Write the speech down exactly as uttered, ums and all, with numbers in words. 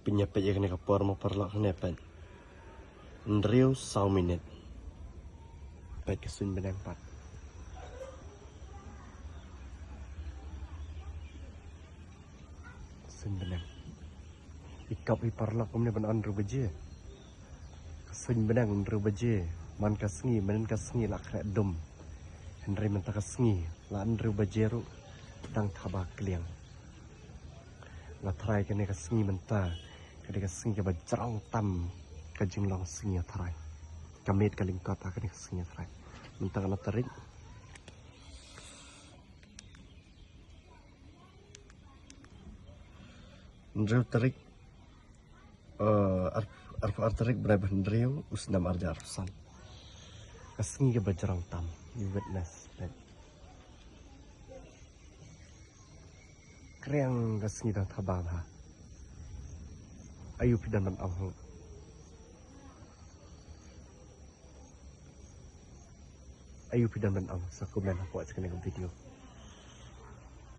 Pynïapeit ïa kane ka por mo paralok, kane peit. Hynriew saw minit. Peit ka suiñ bneng pat. Suiñ bneng. I kap i paralok kumne ban hynriew baje. Ka suiñ bneng hynriew baje. Man ka sngi, man ka sngi la khreh dum. Hynrei mynta ka sngi la hynriew baje ruh dang thaba kliang. Nga tharai kane ka sngi mynta ka dei ka sngi kaba jrong tam ka jinglong sngi, nga tharai. Ka miet ka lyngkot ha kane ka sngi, nga tharai. Mynta ka la tarik hynriew tarik, eh, ar-, arphew ar tarik bnai ba hynriew u snem ar hajar arphew san. Ka sngi kaba jrong tam, you witness that. Kriang ka sngi dang thaba bha. Aïu phi don ban ong? Aïu phi don ban ong? Sa comment hapoh jong kane ka video.